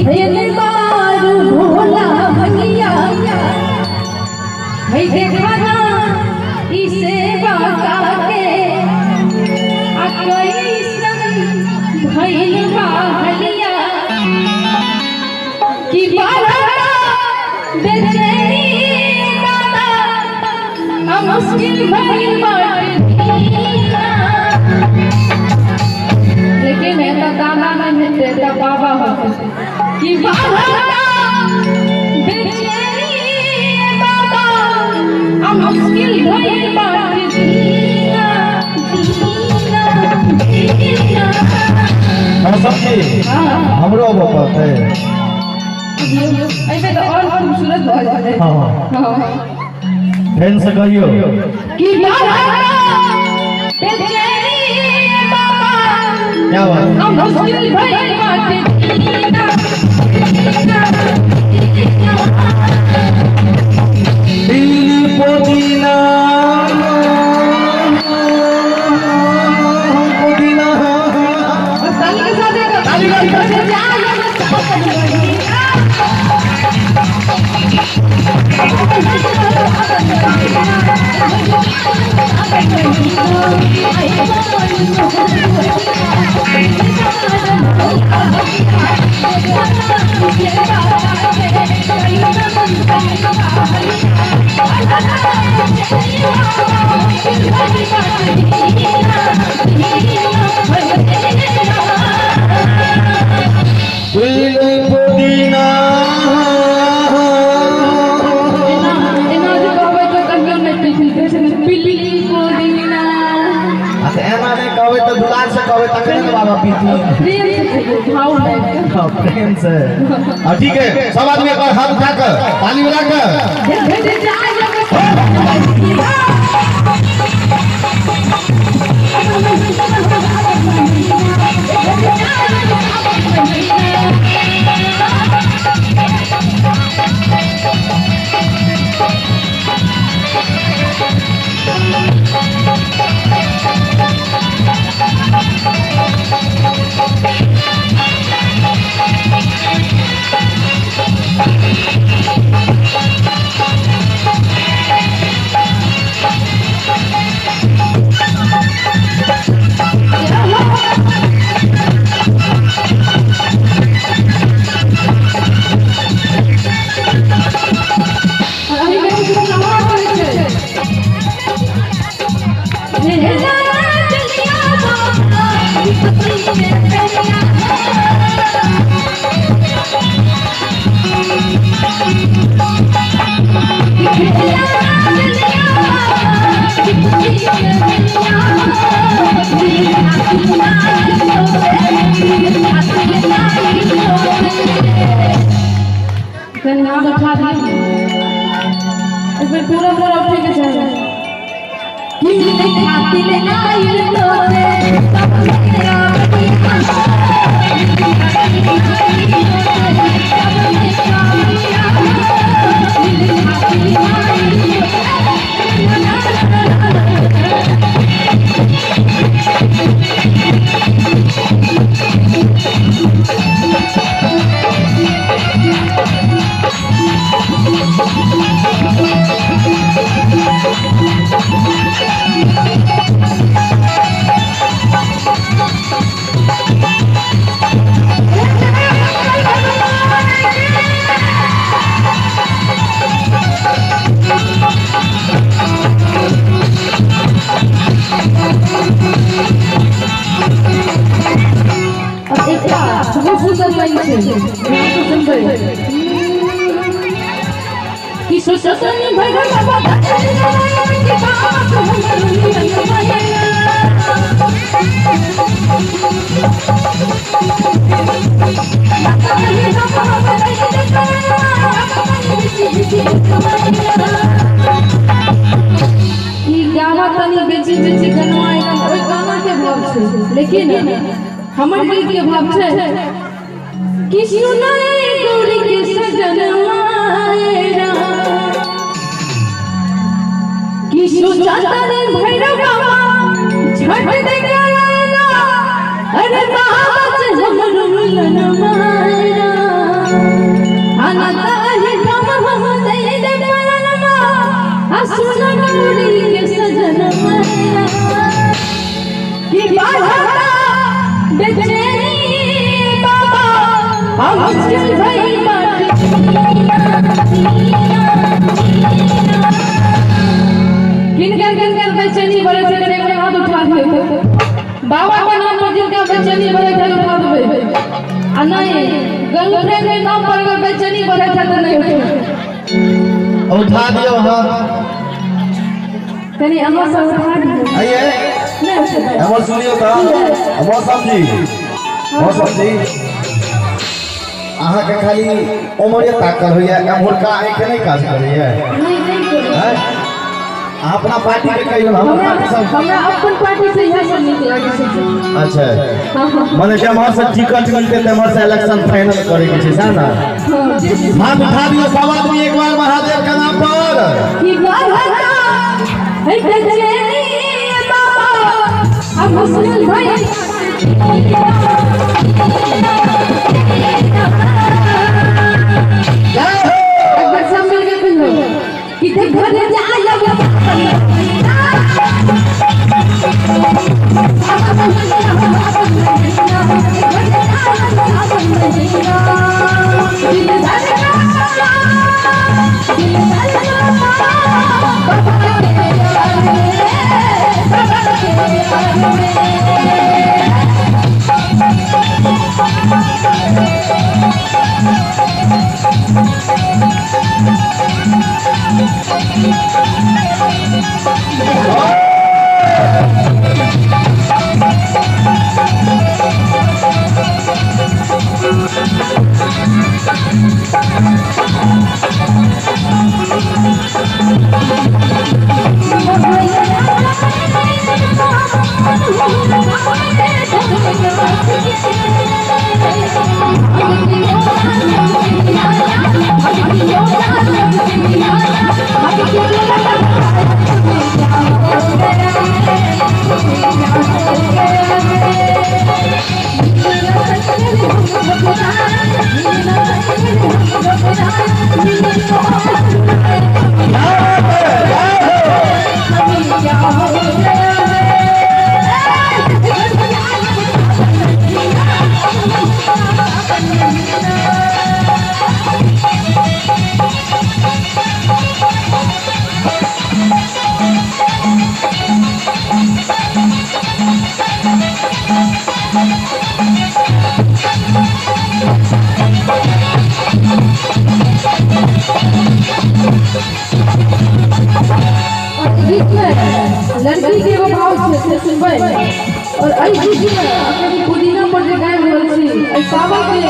है केने बारू भोला भंगिया है देखना ई सेवा के आ कैसन भइल बा हलिया कि बाबा बेचैनी दादा आ मुश्किल भइल बाटे जीना। लेकिन एतऽ दादा नहि हेतै, एतऽ बाबा होतै कि बाबा बेचैनी बाबा आ मुश्किल भइल बाटे जीना, जीना, जीना। मौसम जी हमरो अबऽ पड़तै। एहिमे तऽ आओर खूबसूरत भऽ जेतै। हाँ। हाँ। फेर से कहियौ। कि बाबा बेचैनी बाबा क्या बात। हम मुश्किल भइल बाटे जीना, जीना, जीना। दिल पुदीना पुदीना। और ताली के साथ एक ताली के साथ। दिल पुदीना। एना एना जे कहबै तऽ कहियो नहि पीथिन, कहै छै ने पिल्ली पुदीना। आ तऽ एना नहि कहबै तऽ दुलार से कहबै तखने ने बाबा पीथिन। प्रेम से कहियौ, भाव लाबि कऽ। हाँ, प्रेम से। हाँ, ठीक है, सब आदमी एक बार हाथ उठा कर ताली बजा कर। भेट जाय। अभी के कुछ नवा करै छै। कहीं हाथ उठा दिए, एक बेर पूरा पूरा उठे के चाही। और एकटा बहुत सुंदर लाइन छै, ध्यान से सुनबै कि सुसनी भैरव बाबा के बाप हमर मिलन भैया। ई गाना तनी बेची बेची गनवा एकदम ओहि गाना के भाव छै, लेकिन हमर गीत के भाव छै कि सुनाए गौरी के सजनवा कि सुजाता रे भैरव बाबा झट दे गाना, अरे बाबा से हमर मिलन मारा। मुश्किल भइल बाटे। किनकर किनकर बेचैनी बढ़े छै, कनि एक हाथ उठा दियौ। बाबा के नाम पर जिनका बेचैनी बढ़े छै, उठा देबै। आ नहीं, गर्लफ्रेंड के नाम पर अगर बेचैनी बढ़े छै तऽ नहि उठेबै। उठा दियौ हाथ। कनि अहाँ सब उठा दियौ। आइए। नहि उठेबै। हमर सुनियौ तऽ, मौसम जी, मौसम जी, अहाँके खाली उमरे ताकल होइए, एम्हुरका आँखि नहि काज करैए? नहि, नहि करू। आँय? अहाँ अपना पार्टी के कहियौ, हमर हमरा पार्टी सब। हमरा अपन पार्टी से इएह सब नीक लागै छै। अच्छा। हाँ। मने जेम्हर से टिकट मिलते तेम्हर से इलेक्शन फाइनल करे के छै, सएह ने? हाँ। हाथ उठा दियौ सब आदमी एक बार महादेव के नाम पर। कि बढ़ता है बेचैनी बाबा, अब मुश्किल भइल। जय हो। एक बार सब मिलके कहियो कि घर जायब। दिल धड़का, दिल धड़का, बाबा के प्यार में, बाबा के प्यार में। और गीत में लड़की के एगो भाव छै, से सुनबै। और एहि गीत में अखन पुदीना पर जे गाबि रहल छी, एहि सावन के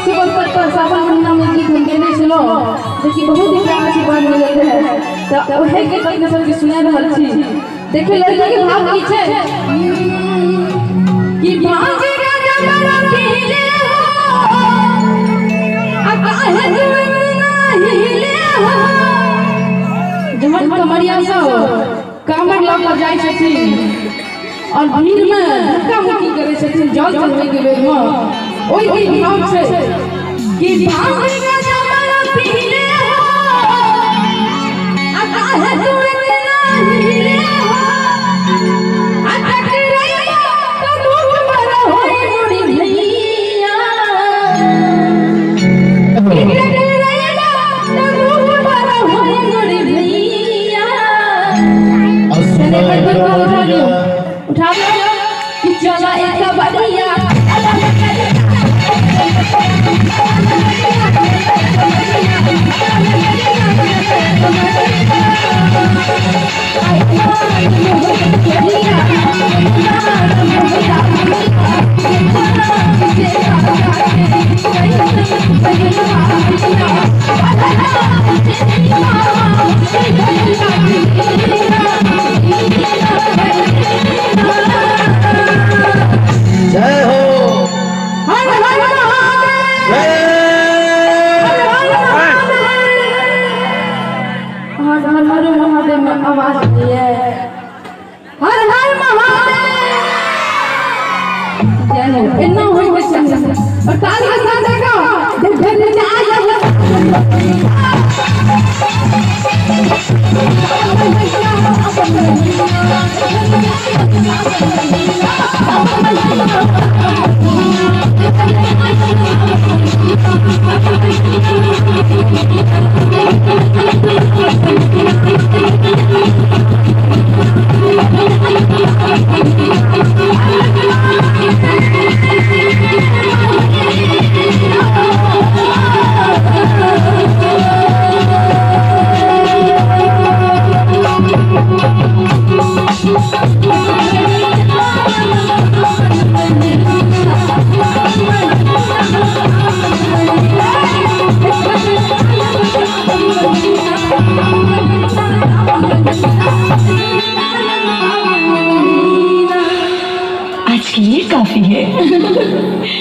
शुभ अवसर पर सावन महीना में गीत हम गेने छलहुँ, जेकि बहुत ही प्यार आशीर्वाद मिलल रहै, तऽ ओहे गीत अपने सबके सुना रहल छी। देखियौ लड़की के भाव की छै कि भांग गाजा बड़ा पीले हो, आ काहे जुए हिले हो। जहन कमरिया सब कामर लऽ कऽ जाइ छथिन और भीड़ में धक्का मुक्की करै छथिन जल चढ़बै के बेर में, ओहि दिन भाव छै कि भांग गाजा बड़ा पीले हो, आ काहे जुए हिले हो, आ टकरैया तऽ दुख बड़ा होई मोरी भैया, टकरैया तऽ दुख बड़ा होई मोरी भैया। चले पर पर उठा दियो, उठा दियो कि चला एक बढ़िया। जय हो। हर हर महादेव। जय। हर हर हर महादेव में आवाज नहीं है। हर हर महादेव, जय हो। इतना होई के चाहिए और ताली के साथ देखो घर जाय। आज के लिए काफी है।